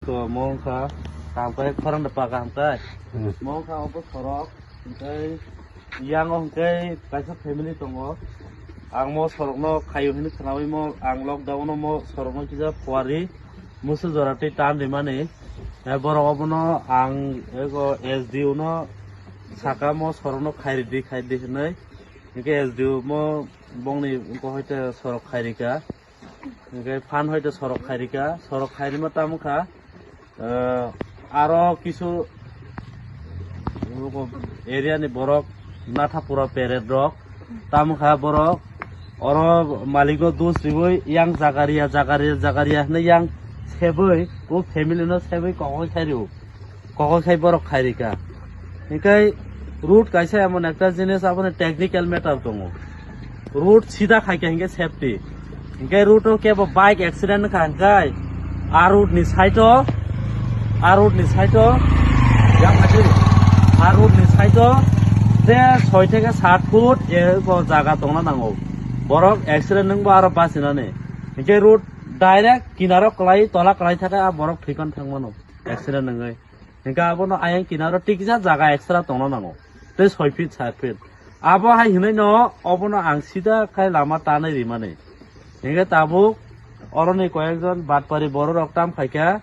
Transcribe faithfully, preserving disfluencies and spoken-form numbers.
To mo wngkha, kaham khe khorang da pa kaham khe. Hmm. Mo wngkha obo sorok, hwnkhe yang o hwnkhe kaisa family tongo. Ang mo sorokno khaio hinwi khwnawi mo, ang lockdown o mo sorokno kisa phuarwi musu jora twi tan rimani. Eh, borok obono ang ego S D O no saka mo sorokno khairidi, khairidi hinwi. Hwnkhe S D O mo bongni wngkha hoite sorok khairika. Hwnkhe phan hoite sorok khairika, sorok khairima tamo kha, eh, aro kisu area ni borok Nathapura peret rok tamo kha borok oro malikno dus riwi yang jagaria, jagaria, jagaria hinwi yang sebwi o family no sebwi kokoi khairw. Kokoi khai borok khairika. Hinkhe road kaisa emon ekta jinis, aboni technical matter tongo. Road sida khaikha hinkhe safety. Hinkhe road o kebo bike accident wngkha hinkhe a road ni side o, a road ni side o, a road ni side o je soi theke sat foot ebo jaga tongna nango. Borok accident wngbo aro bachinani. Hinkhe road direct kinaro kwlai, tola kwlai thake a borok thwipan thangmano. Accident wngwi. Hinkhe abono ayang kinaro tikisa jaga extra tongna nango. Tei soi feet, sat feet. Abo hai hinwi no obono ang sida khai lama tanwi rimani. Hinkhe tabuk oroni koyekjon batpari bororok tam khaikha.